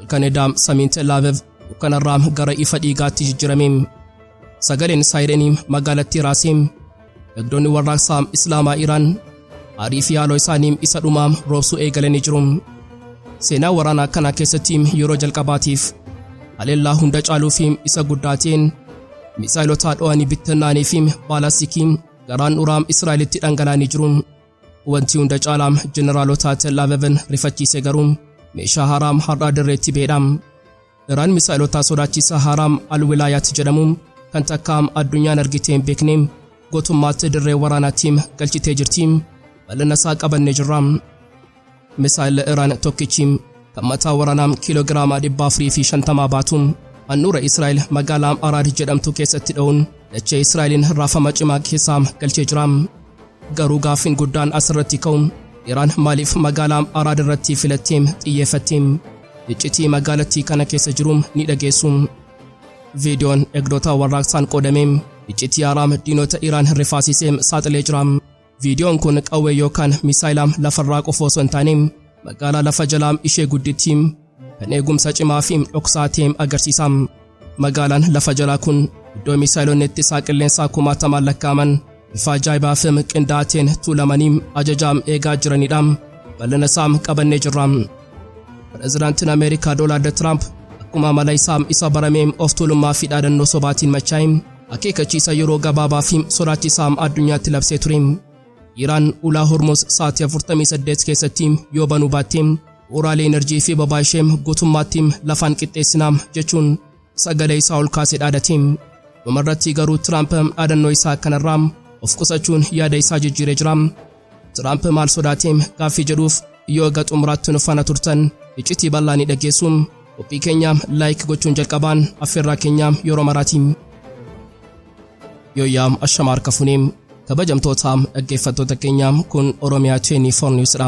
Halkan edaa samiin Tel Aviv dukkanarraa gara ifa dhiigaatti jijjiirame. Sagaleen saayirenii magaalattii raasee. Eegdonni warraaqsaa Islaamaa Iraan aarii fi haaloo isaanii isa dhumaa roobsuu eegalanii jiru. Seenaa waraanaa kana keessatti yeroo jalqabaatiif haleellaa hunda caaluu fi isa guddaa ta'een misaayilota dho'anii bittinnaanii fi baalastikii garaan dhuraa Israa'elitti dhangala'anii jiru. Wanti hunda caalaa jeneraalota Tel Avivin rifachiise garuu meeshaa haaraa har'aa dirreetti ba'edha. Iraan misaa'ilota sodaachisaa haaraa Al-Wilaayat jedhamu kan takka addunyaan argitee hin beekne guutummaatti dirree waraanaatti galchitee jirti. Bal'ina isaa qabannee jirra. Misaa'illi Iraan tokkichi kan mataa waraanaa kiiloogiraama 450 baatu handhuura Israa'el magaalaa Araad jedhamtu keessatti dha'uun dachee Israa'eliin raafama cimaa keessaa galchee jira. Garuu gaaffiin guddaan asirratti ka'u, Iraan maaliif magaalaa Araad irratti filattee xiyyeeffatte? Iccitii magaalattii kana keessa jiru ni dhageessu. Viidiyoon eegdota warraaqsaan qoodame iccitii haaraa diinota Iraan rifaasisee saaxilee jira. Viidiyoon kun qawwee yookaan misaayila lafarraa qofa osoo hin taane magaalaa lafa jalaa ishee guddittii kan eegumsa cimaa fi dhoksaa ta'e agarsiisa. Magaalaan lafa jalaa kun iddoo misaayilonni ittisaa qilleensaa kumaatamaan lakkaa'aman bifa ajaa'ibaa fi qindaa'aa ta'een tuulamanii ajajaa eegaa jiranidha. Bal'ina isaa qabannee jirra. Pireezidaantiin Ameerikaa Doonaald Tiraamp akkuma amala isaa isa baramee of tuulummaa fi dhaadannoo sobaatiin machaa'e akeekkachiisa yeroo gabaabaa fi sodaachisaa addunyaatti labsee ture. Iraan ulaa Hormuz sa'aatii 48 keessatti yoo banuu baatte bu'uuraalee enerjii fi boba'aa ishee guutummaatti lafaan qixxeessinaa jechuun sagalee isaa ol kaasee dhaadate. Dhumarratti garuu Tiraamp dhaadannoo isaa kanarraa of qusachuun yaada isaa jijjiiree jira. Tiraamp maal sodaate gaaffii jedhuuf yoo egaa xumuraatti nu faana turtan iccitii bal'aa ni dhageessu. Qophii keenya like gochuun jalqabaan affeerraa keenya yeroo maraati. Yooyyaa, ashama harka funee, kabajamtoota dhaggeeffattoota keenya, kun Oromiyaa 24 News dha.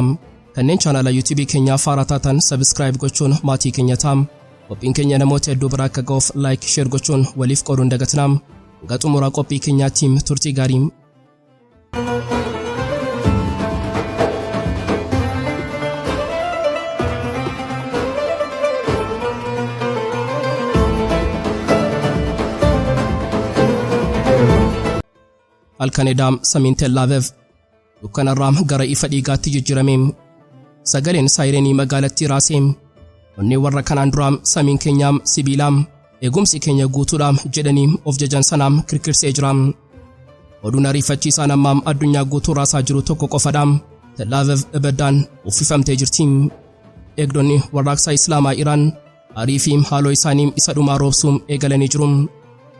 Kanneen chaanala YouTube keenyaa faaraa taatan subscribe gochuun maatii keenya ta'a. Qophiin keenya namoota hedduu bira akka ga'uuf like, share gochuun waliif qooduun dagatinaa. Hanga xumuraa qophii keenyaatti turtii gaarii. Halkan edaa samiin Tel Aviv dukkanarraa gara ifa dhiigaatti jijjiirame. Sagaleen saayirenii magaalattii raasee onnee warra kanaan duraa samiin keenyaa sibiilaa, eegumsi keenya guutuudha jedhanii of jajan sanaa kirkirsee jira. Oduun ariifachiisaan ammaa addunyaa guutuu raasaa jiru tokko qofadha. Tel Aviv ibiddaan uffifamtee jirti. Eegdonni warraaqsa Islaamaa Iraan aarii fi haaloo isaanii isa dhumaa roobsuu eegalanii jiru.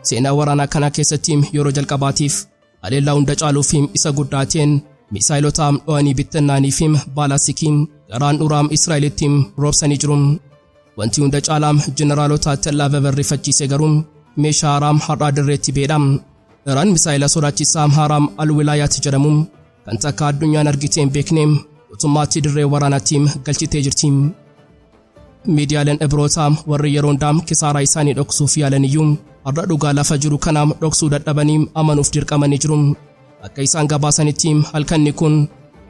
Seenaa waraanaa kana keessatti yeroo jalqabaatiif haleellaa hunda caaluu fi isa guddaa ta'een misaayilota dho'anii bittinnaanii fi baalastikii garaan dhuraa Israa'elitti roobsanii jiru. Wanti hunda caalaa jeneraalota Tel Aviv rifachiise garuu meeshaa haaraa har'aa dirreetti ba'edha. Iraan misaayila sodaachisaa haaraa Al-Wilaayat jedhamu kan takka addunyaan argitee hin beekne guutummaatti dirree waraanaatti galchitee jirti. Miidiyaaleen Ibrootaa warri yeroo hundaa kisaaraa isaanii dhoksuuf yaalan iyyuu har'a dhugaa lafa jiru kana dhoksuu dadhabanii amanuuf dirqamanii jiru. Akka isaan gabaasanitti halkanni kun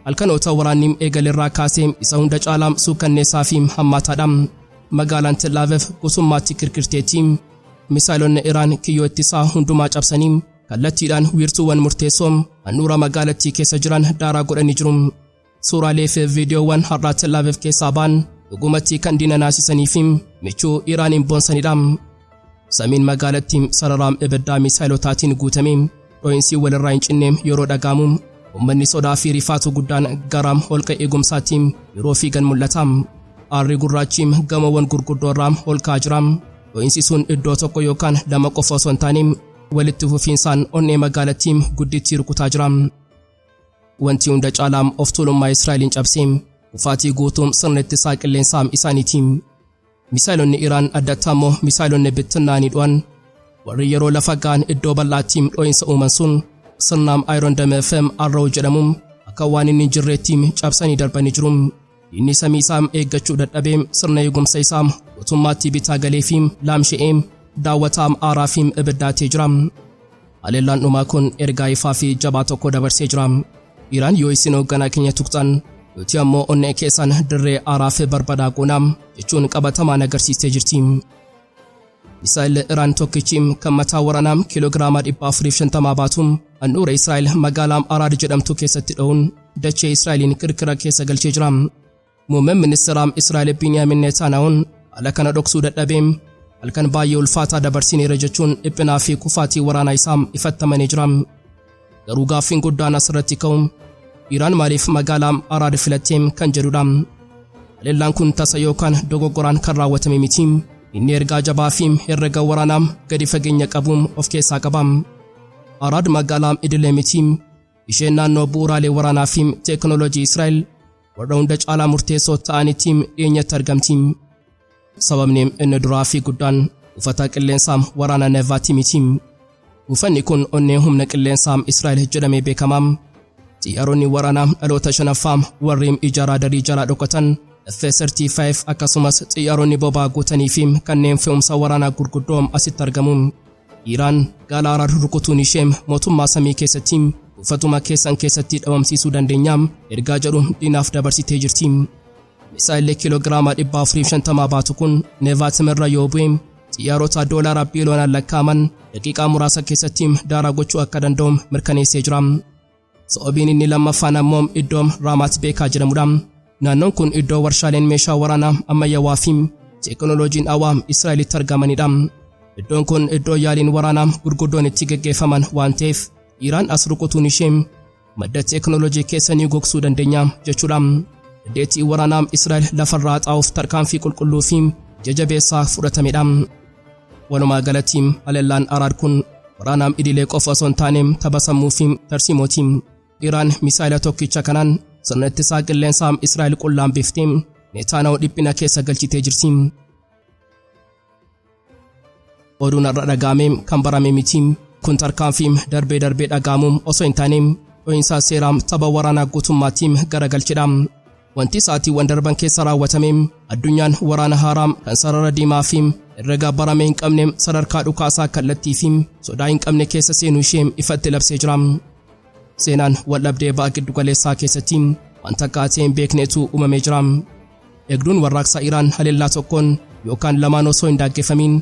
halkanoota waraanni eegalerraa kaasee isa hunda caalaa suukanneessaa fi hammaataadha. Magaalaan Tel Aviv guutummaatti kirkirteetti. Misaayilonni Iraan kiyyoo ittisaa hundumaa cabsanii kallattiidhaan wiirtuuwwan murteessoo handhuura magaalattii keessa jiran daaraa godhanii jiru. Suuraalee fi viidiyoowwan har'aa Tel Aviv keessaa ba'an dhugumatti kan diina naasisanii fi michuu Iraaniin boonsanidha. Samiin magaalattii sararaa ibiddaa misaayilotaatiin guutame, dho'iinsi walirraa hin cinne yeroo dhaga'amu, uummanni sodaa fi rifaatu guddaan gara holqa eegumsaatti yeroo fiigan mul'ata. Aarri gurraachi gamoowwan gurguddoo irraa ol ka'aa jira. Dho'iinsi sun iddoo tokko yookaan lama qofa osoo hin taane walitti fufiinsaan onnee magaalattii guddittii rukutaa jira. Wanti hunda caalaa of tuulummaa Israa'eliin cabsee kufaatii guutuu sirna ittisaa qilleensaa isaaniiti. Misaayilonni Iraan, addatti ammoo misaayilonni bittinnaanii dhu'an warri yeroo lafa ga'an iddoo bal'aatti dho'iinsa uuman sun, sirna Iron Dome fi Arrow jedhamu akka waan inni hin jirreetti cabsanii darbanii jiru. Diinni samii isaa eeggachuu dadhabee sirna eegumsa isaa guutummaatti bitaa galee fi laamshe'ee daawwataa aaraa fi ibiddaatee jira. Haleellaan dhumaa kun ergaa ifaa fi jabaa tokko dabarsee jira. Iraan yoo isin hoogganaa keenya tuqxan, Nuti ammoo onnee keessan dirree aaraa fi barbadaa goonaa jechuun qabatamaan agarsiistee jirti. Misaa'illi Iraan tokkichi kan mataa waraanaa kiiloogiraama 450 baatu handhuura Israa'el magaalaa Araad jedhamtu keessatti dha'uun dachee Israa'eliin kirkira keessa galchee jira. Muummeen ministeeraa Israa'el Biiniyaamin Neetaanaa'uun haala kana dhoksuu dadhabee halkan baay'ee ulfaataa dabarsineera jechuun dhiphinaa fi kufaatii waraanaa isaa ifattamanii jira. Garuu gaaffiin guddaan asirratti ka'u Iraan maaliif magaalaa Araad filattee kan jedhudha. Haleellaan kun tasa yookaan dogoggoraan kan raawwatame miti. Inni ergaa jabaa fi herrega waraanaa gadi fageenya qabu of keessaa qaba. Araad magaalaa idilee miti. Isheen naannoo bu'uuraalee waraanaa fi teekinooloojii Israa'el warra hunda caalaa murteessoo ta'anitti dhiyeenyatti argamti. Sababni inni duraa fi guddaan buufata qilleensaa waraana Nevaati miti. Buufanni kun onnee humna qilleensaa Israa'el jedhamee beekama. Xiyyaaronni waraanaa dhaloota shanaffaa warreen ijaaraa darii jalaa dhokatan F-35 akkasumas xiyyaaronni boba'aa guutanii fi kanneen fe'umsa waraanaa gurguddoo asitti argamu. Iraan gaala Araad rukutuun ishee mootummaa samii keessatti buufatuma keessan keessatti dhabamsiisuu dandeenya ergaa jedhu diinaaf dabarsitee jirti. Misaa'illi kiiloogiraama 450 baatu kun Neevaatim irra yoo bu'e xiyyaarota doolaara biiliyoonaan lakkaa'aman daqiiqaa muraasa keessatti daaraa gochuu akka danda'u mirkaneessee jira. Sababiin inni lammaffaan ammoo iddoo Raamaat Beekaa jedhamudha. Naannoon kun iddoo warshaaleen meeshaa waraanaa ammayyaawaa fi teekinooloojiin hawaa Israa'elitti argamanidha. Iddoon kun iddoo yaaliin waraanaa gurguddoon itti geggeeffaman waan ta'eef Iraan as rukutuun ishee madda teekinooloojii keessanii gogsuu dandeenya jechuudha. Dandeettii waraanaa Israa'el lafarraa xaa'uuf tarkaanfii qulqulluu fi jajabeessaa fudhatamedha. Walumaa galatti haleellaan Araad kun waraanaa idilee qofa osoo hin taane tapha sammuu fi tarsiimooti. Iraan misaa'ila tokkicha kanaan sirna ittisaa qilleensaa Israa'el qullaan biftee Neetaanaa'u dhiphina keessa galchitee jirti. Oduun har'a dhaga'ame kan barame miti. Kun tarkaanfii darbee darbee dhaga'amu osoo hin taane dho'iinsa seeraa tapha waraanaa guutummaatti garagalchedha. Wanti sa'aatiiwwan darban keessa raawwatame addunyaan waraana haaraa kan sarara diimaa fi herrega barame hin qabne sadarkaa dhukaasaa kallattii fi sodaa hin qabne keessa seenuu ishee ifatti labsee jira. Seenaan waldhabdee ba'a giddugaleessaa keessatti wanta akka ta'e hin beeknetu uumamee jira. Eegduun warraaqsa Iraan haleellaa tokkoon yookaan lamaan osoo hin daangeffamiin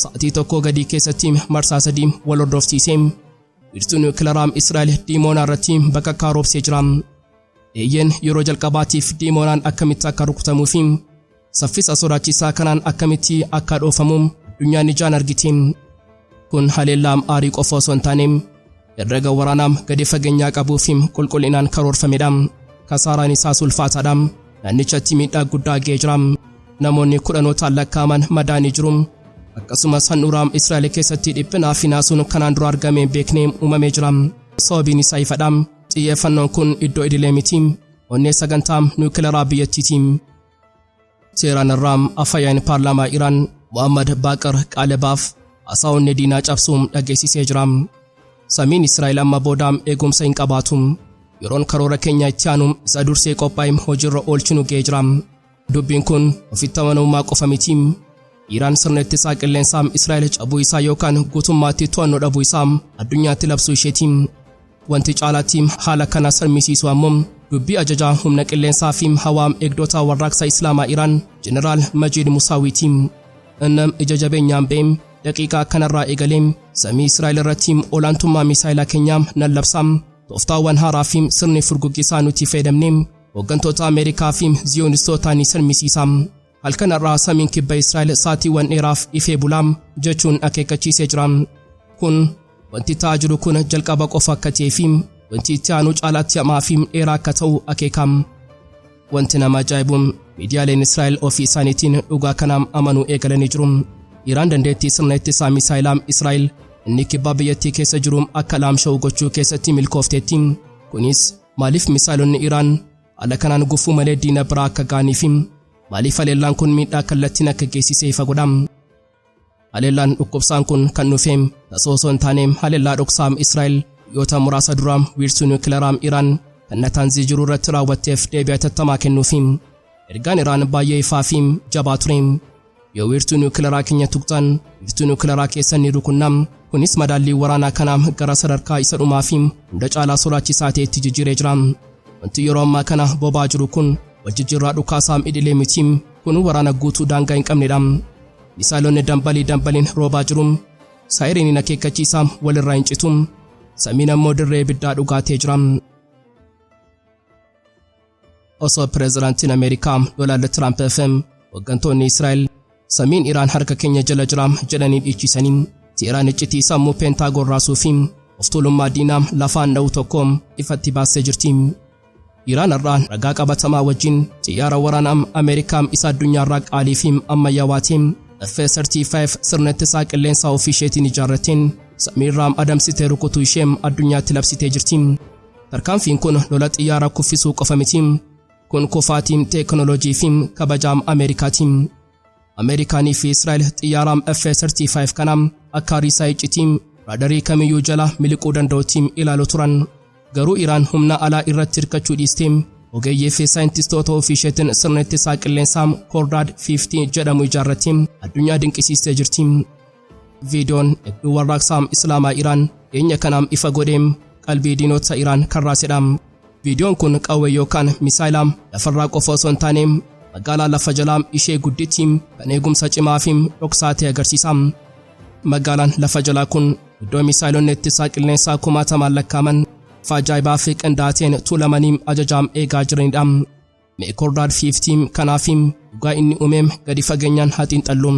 sa'atii tokko gadii keessatti marsaa sadii wal hordofsiisee wiirtuu niwukilaraa Israa'el Diimoonaa irratti bakakkaa roobsee jira. Eeyyeen yeroo jalqabaatiif Diimoonaan akkamitti akka rukutamuu fi saffisa sodaachisaa kanaan akkamitti akka dhoofamu addunyaan ijaan argite. Kun haleellaa aarii qofa osoo hin taane herrega waraanaa gadi fageenyaa qabuu fi qulqullinaan karoorfamedha. Kasaaraan isaas ulfaataadha. Naannichatti miidhaa guddaa ga'ee jira. Namoonni kudhanootaan lakkaa'aman madaanii jiru. Akkasumas handhuura Israa'el keessatti dhiphinaa fi naasuun kanaan dura argamee hin beekne uumamee jira. Sababiin isaa ifadha. Xiyyeeffannoon kun iddoo idilee miti. Onnee sagantaa niwukilaraa biyyattiiti. Teeraan irraa afayaan paarlaamaa Iraan Muhammad Baaqir Qaalibaaf haasaa onnee diinaa cabsuun dhageessisee jira. Samiin Israa'el amma booda eegumsa hin qabaatu. Yeroon karoora keenya itti aanu isa dursee qophaa'e hojiirra oolchinu ga'ee jira. Dubbiin kun ofitti amanamummaa qofa miti. Iraan sirna ittisaa qilleensaa Israa'el cabuu isaa yookaan guutummaatti to'annoo dhabuu isaa addunyaatti labsuu isheeti. Wanti caalaatti haala kana sarmisiisu ammoo dubbii ajajaa humna qilleensaa fi hawaa eegdota warraaqsa Islaamaa Iraan Jeneraal Majiid Musaawiiti. Inni ija jabeenyaan ba'e daqiiqaa kanarraa eegalee samii Israa'el irratti olaantummaa misaayilaa keenyaa nan labsa. Tooftaawwan haaraa fi sirni furguggisaa nuti fayyadamne hooggantoota Ameerikaa fi Ziyoonistootaa ni sarmisiisa. Halkan har'aa samiin kibba Israa'el sa'aatiiwwan dheeraaf ifee bulaa jechuun akeekkachiisee jira. Kun wanti ta'aa jiru kun jalqaba qofa akka ta'ee fi wanti itti aanu caalaatti hamaa fi dheeraa akka ta'u akeeka. Wanti nama ajaa'ibu miidiyaaleen Israa'el ofii isaaniitiin dhugaa kana amanuu eegalanii jiru. Iraan dandeettii sirna ittisaa misaayilaa Israa'el inni kibba biyyattii keessa jiru akka laamsha'u gochuu keessatti milkoofteetti. Kunis maaliif misaayilonni Iraan haala kanaan gufuu malee diina biraa akka ga'anii fi maaliif haleellaan kun miidhaa kallattiin akka geessise ifa godha. Haleellaan dhukkubsaan kun kan dhufe tasoo osoo hin taane haleellaa dhoksaa Israa'el guyyoota muraasa dura wiirtuu niwukilaraa Iraan kan Nataanzii jiru irratti raawwatteef deebii hatattamaa kennuufi. Ergaan Iraan baay'ee ifaa fi jabaa ture. Yoo wiirtuu niwukilaraa keenya tuqxan wiirtuu niwukilaraa keessan ni rukunna. Kunis madaallii waraanaa kanaa gara sadarkaa isa dhumaa fi hunda caalaa sodaachisaa ta'etti jijjiiree jira. Wanti yeroo ammaa kana boba'aa jiru kun waljijjiirraa dhukaasaam idilee mitiim, kun waraana guutuu daangaa hin qabnedha. Misaayilonni dambalii dambaliin roobaa jiru. Saayiriiniin akeekkachiisaam walirraa hin citu. Samiin ammoo dirree ibiddaa dhugaatee jira. Osoo pireezidaantiin Ameerikaa Doonaald Tiraamp FM hooggantoonni Israa'el samiin Iraan harka keenya jala jira jedhanii dhiichisanii, Teheraan iccitii sammuu Peentaagoon raasuu fi of tuulummaa diinaa lafaan dha'u tokko ifatti baastee jirti. Iraan irraa ragaa qabatamaa wajjin xiyyaara waraanaa Ameerikaa isa addunyaarraa qaalii fi ammayyaawaatiin F-35 sirna ittisaa qilleensaa ofii isheetiin ijaarrateen samiirraa adamsitee rukutuu ishee addunyaatti labsitee jirti. Tarkaanfiin kun lola xiyyaara kuffisuu qofa miti. Kun kufaatii teekinooloojii fi kabajaam Ameerikaati. Ameerikaanii fi Israa'el xiyyaara F-35 kana akka risaa iccitii raadarii kamiyyuu jala miliquu danda'utti ilaalu turan. Garuu Iraan humna alaa irratti hirkachuu dhiistee ogeeyyii fi saayintistoota ofii isheetiin sirna ittisaa qilleensaa Khordad 50 jedhamu ijaarrattee addunyaa dinqisiistee jirti. Viidiyoon hedduu warraaqsaa Islaamaa Iraan dhiyeenya kanaam ifa godhee qalbii diinota Iraan kan raasedha. Viidiyoon kun qawwee yookaan misaayilaa lafarraa qofa osoo hin taane magaalaa lafa jalaa ishee gudditti kan eegumsa cimaa fi dhoksaa ta'e agarsiisa. Magaalaan lafa jalaa kun iddoo misaayilonni ittisaa qilleensaa kumaatamaan lakkaa'aman bifa ajaa'ibaa fi qindaa'aa tuulamanii ajajaam eegaa jiranidha. Mee Khordad 50 kanaaf dhugaa inni uumeem gadi fageenyaan haa xiinxallu.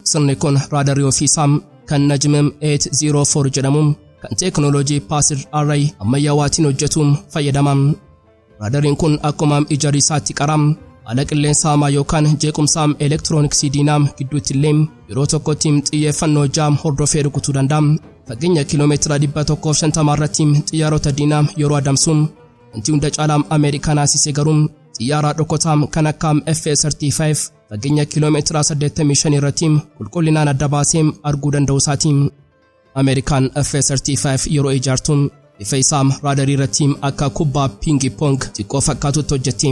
Sirni kun raadarii ofiisaa kan Najm 804 jedhamu kan teekinooloojii Phased Array ammayyaawaatiin hojjetu fayyadama. Raadariin kun akkuma ija risaatti qara, haala qilleensa hamaa yookaan jeequmsa elektirooniksii diinaa gidduutti illee yeroo tokkotti xiyyeeffannoo jaam hordofee rukutuu danda'a. Fageenya kiiloomeetira 150 irratti xiyyaarota diinaa yeroo adamsu, wanti hunda caalaa Ameerikaa naasise garuu xiyyaara dhokotaa kan akka F-35 fageenya kiiloomeetira 85 irratti qulqullinaan adda baasee arguu danda'u isaati. Ameerikaan F-35 yeroo ijaartu bifa isaa raadarii irratti akka kubbaa ping pong xiqqoo fakkaatutti hojjetti.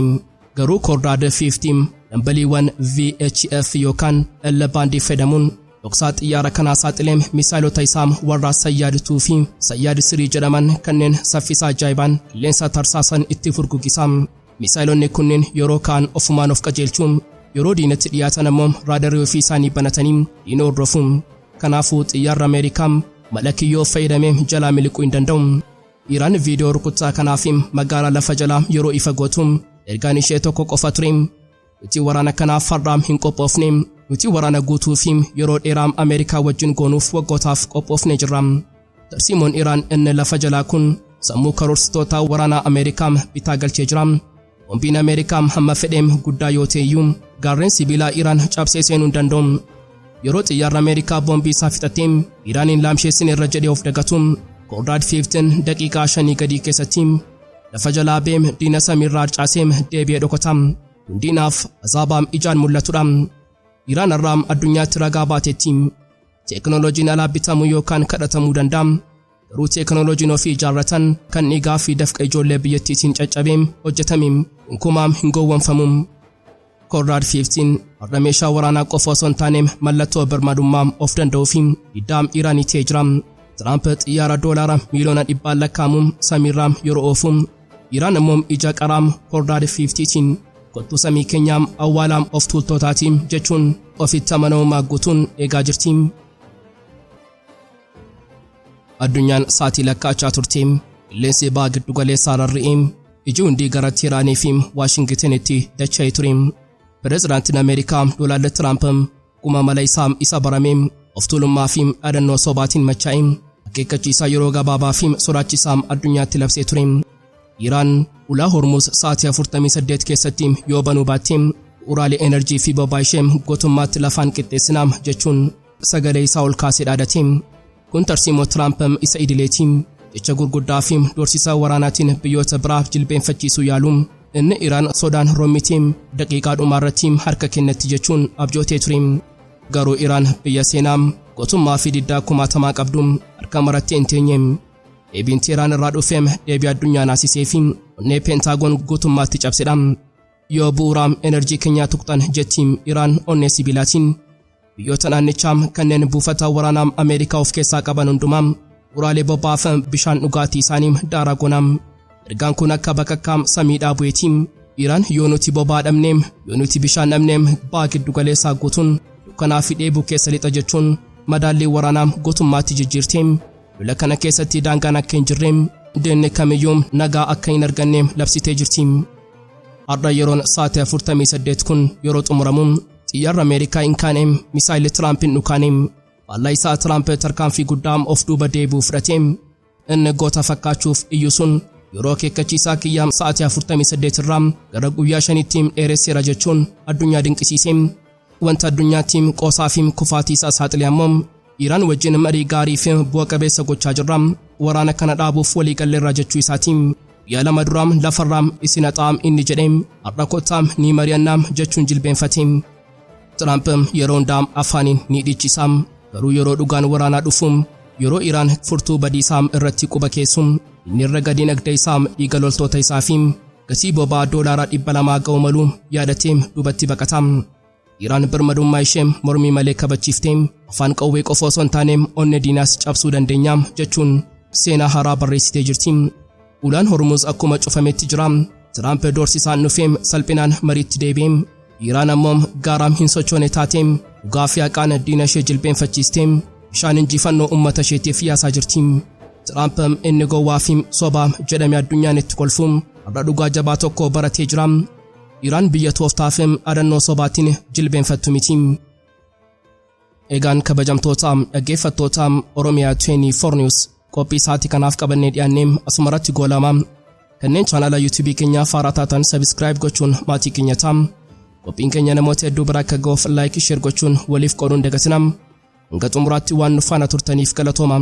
Garuu Khordad 50 dambaliiwwan VHF yookaan L bandii fayyadamuun dhoksaa xiyyaara kanaa saaxilee misaayilota isaa warra Sayyad 2 fi Sayyad 3 jedhaman kanneen saffisa ajaa'ibaan qilleensa tarsaasan itti furguggisa. Misaayilonni kunneen yeroo kaan ofumaan of qajeelchu, yeroo diinatti dhiyaatan ammoo raadarii ofii isaanii banatanii diina hordofu. Kanaafuu xiyyaarri Ameerikaa mala kiyyoo fayyadamee jalaa miliquu hin danda'u. Iraan viidiyoo rukuttaa kanaaf magaalaa lafa jalaa yeroo ifa gootu ergaan ishee tokko qofa ture. Nuti waraana kanaaf har'aam hin qophoofne. Nuti waraana guutuu fi yeroo dheeraa Ameerikaa wajjin goonuuf waggootaaf qophoofne jirra. Tarsiimoon Iraan inni lafa jalaa kun sammuu karoorsitoota waraanaa Ameerikaa bitaa galchee jira. Boombiin Ameerikaa hamma fedheem guddaa yoo ta'e iyyuu gaarreen sibiilaa Iraan cabsee seenuu hin danda'u. Yeroo xiyyaarri Ameerikaa boombii isaa fixatee Iraaniin laamsheessin irra jedhee of dagatu, Khordad 15 daqiiqaa 5 gadii keessatti lafa jalaa beem diina samiirraa harcaasee deebi'ee dhokata. Kun diinaaf azaabaam ijaan mul'atudha. Iraan har'aa addunyaatti ragaa baatetti. Teekinooloojiin alaa bitamuu yookaan kadhatamuu danda'a. Garuu teekinooloojiin ofii ijaarratan kan dhiigaa fi dafqa ijoollee biyyattiitiin caccabee hojjetame gonkumaa hin gowwoomfamu. Khordad 15 har'a meeshaa waraanaa qofa osoo hin taane mallattoo birmadummaa of danda'uu fi diddaa Iraanii ta'ee jira. Tiraamp xiyyaara doolaara miiliyoona dhibbaan lakkaa'amu samiirraa yeroo oofu, Iraan immoo ija qaraam Khordad 50tiin kottuu samii keenyaa awwaalaam of tuultootaati jechuun ofitti amanamummaa guutuun eegaa jirti. Addunyaan sa'aatii lakkaa'achaa turte. Qilleensi baha giddu galeessaa rarra'ee iji hundi gara Teeraanii fi Waashingitanitti dacha'ee ture. Pireezidaantiin Ameerikaa Doonaald Tiraamp akkuma mala isaa isa barame of tuulummaa fi dhaadannoo sobaatiin machaa'e akeekkachiisaa yeroo gabaabaa fi sodaachisaa addunyaatti labsee ture. Iraan ulaa Hormuz sa'aatii 48 keessatti yoo banuu baatte bu'uuraalee enerjii fi boba'aa ishee guutummaatti lafaan qixxeessinaa jechuun sagalee isaa ol kaasee dhaadate. Kun tarsiimoo Tiraamp isa idileeti. Jecha gurguddaa fi doorsisa waraanaatiin biyyoota biraa jilbeenfachiisuu yaalu. Inni Iraan sodaan rommiti daqiiqaa dhumaa irratti harka kennatti jechuun abjootee ture. Garuu Iraan biyya seenaa gootummaa fi diddaa kumaatamaa qabdu harka marattee hin teenye. Deebiin Teheraan irraa dhufeem deebii addunyaa naasisee fi onnee Peentaagoon guutummaatti cabsedha. Yoo bu'uura enerjii keenyaa tuqxan jetti Iraan onnee sibiilaatiin. Biyyoota naannichaa kanneen buufata waraanaa Ameerikaa of keessaa qaban hundumaa bu'uuraalee boba'aa fi bishaan dhugaatii isaanii daaraa goonaa. Ergaan kun akka bakakkaam samiidhaa bu'eetiim. Iraan yoo nuti boba'aa dhabneem, yoo nuti bishaan dhabneem, ba'a giddu galeessaa guutuun dukkanaa fi dheebuu keessa lixa jechuun madaallii waraanaa guutummaatti jijjiirteem. Lola kana keessatti daangaan akka hin jirreem, diinni kamiyyuu nagaa akka hin arganneem labsitee jirti. Har'a yeroon sa'aatii 48 kun yeroo xumuramu, xiyyaarri Ameerikaa hin kaaneem, misaayilli Tiraamp hin dhukaaneem. Faallaa isaa Tiraamp tarkaanfii guddaa of duuba deebi'uu fudhateem. Inni goota fakkaachuuf iyyu sun yeroo akeekkachiisaa kiyyaa sa'aatii 48 irraa gara guyyaa 5tti dheeresseera jechuun addunyaa dinqisiiseem. Wanta addunyaatti qoosaa fi kufaatii isaa saaxile ammoo Iraan wajjin marii gaarii fi bu'a qabeessa gochaa jirra, waraana kana dhaabuuf walii galleerra jechuu isaatiin. Guyyaa 2 duraam lafarraam isin haxaam inni jedheem, har'a kottaam ni mari'annaam jechuun jilbeenfateem. Tiraamp yeroo hundaa afaaniin ni dhiichisaam, garuu yeroo dhugaan waraanaa dhufuum, yeroo Iraan furtuu badiisaam irratti quba keessuum, inni irra dinagdee isaam, dhiiga loltoota isaa fi gatii boba'aa doolaaraa 200 ga'u malu yaadateem duubatti baqataam. Iraan birmadummaa ishee mormii malee kabachiifteem, afaan qawwee qofa osoo hin taane onnee diinaas cabsuu dandeenyaam jechuun seenaa haaraa barreessitee jirti. Ulaan Hormuz akkuma cufametti jira. Tiraamp doorsisaan dhufeem salphinaan mariitti deebi'eem. Iraan ammoo gaaraam hin sochoone taateem, dhugaa fi haqaan diina ishee jilbeenfachiisteem, bishaan injifannoo uummata isheetiif yaasaa jirti. Tiraamp inni gowwaa fi sobaa jedhame addunyaan itti kolfuum har'a dhugaa jabaa tokko baratee jira. Iraan biyya tooftaa fi adannoo sobaatiin jilbeenfattu miti. Egaan kabajamtoota dhaggeeffattoota Oromiyaa 24 News, qophii isaatii kanaaf qabannee dhiyaannee asumarratti goolama. Kanneen chaanala YouTube keenyaa faaraa taatan subscribe gochuun maatii keenya ta'a. Qophiin keenya namoota hedduu bira akka ga'uuf like, share gochuun waliif qooduun dagatina. Hanga xumuraatti waan nu faana turtaniif galatooma.